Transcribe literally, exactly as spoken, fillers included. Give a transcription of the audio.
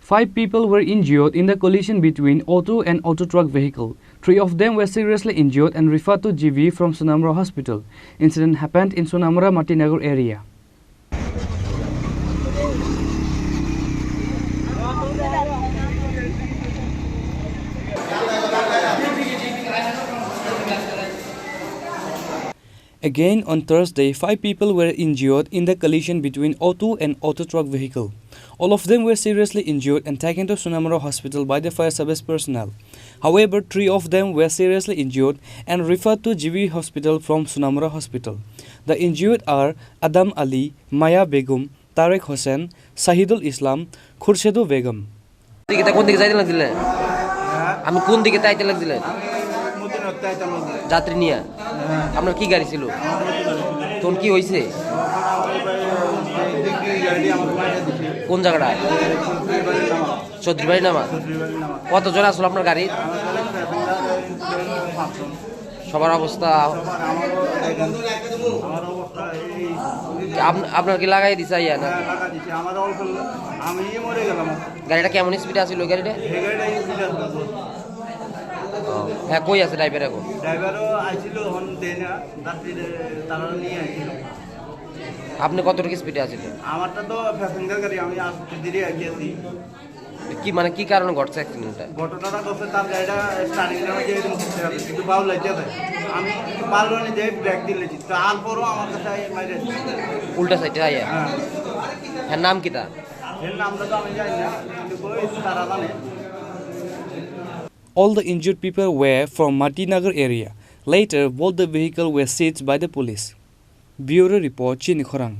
Five people were injured in the collision between auto and auto truck vehicle. Three of them were seriously injured and referred to G V from Sonamura Hospital. Incident happened in Sonamura Matinagar area. Again, on Thursday, five people were injured in the collision between auto and auto truck vehicle. All of them were seriously injured and taken to Sonamura Hospital by the fire service personnel. However, three of them were seriously injured and referred to G V Hospital from Sonamura Hospital. The injured are Adam Ali, Maya Begum, Tarek Hossain, Sahidul Islam, Khurshedul Begum. দিকে তা কোন দিকে যাইতে লাগছিলে? আমি কোন দিকে তাইতে লাগছিলে? যাত্রী নিয়ে। আপনার কি গাড়ি ছিল? তখন কি হয়েছে? কোন জায়গাটা? চৌধুরীবাড়ি নামা। কতজন আসলো আপনার গাড়ি? সবার অবস্থা? আপ-, আপনার কি লাগাই দিছে আইয়া না? আমি মরে গেলাম। গাড়িটা কেমন স্পিডে আছিল ওই গাড়িটা? ও, হ্যাঁ, কই আছে ড্রাইভার এখন? ড্রাইভারও আইছিল, এখন দেয় না, যাত্রীদের তারা নিয়ে আইছিল। আপনি কতটুকু স্পিডে আছিলেন? আমারটা তো প্যাসেঞ্জার গাড়ি, আমি আসতে দেরি আগে আছি। কি, মানে, কি কারণে ঘটছে অ্যাক্সিডেন্টটা? ঘটনাটা ঘটছে, তার গাড়িটা স্টার্টিং এর মধ্যে এরকম করতে হবে, কিন্তু বাউল লাগতে হবে। আমি একটু বাউল নিয়ে যাই, ব্রেক দিলে, তারপরও আমার কাছে এই মাইরে। উল্টা সাইডে আইয়া? হ্যাঁ। হ্যাঁ, নাম কি তার? এর নামটা তো আমি জানি না, কিন্তু ওই তারা জানে। All the injured people were from Matinagar area. Later, both the vehicle were seized by the police. Bureau Report, Chini Khorang.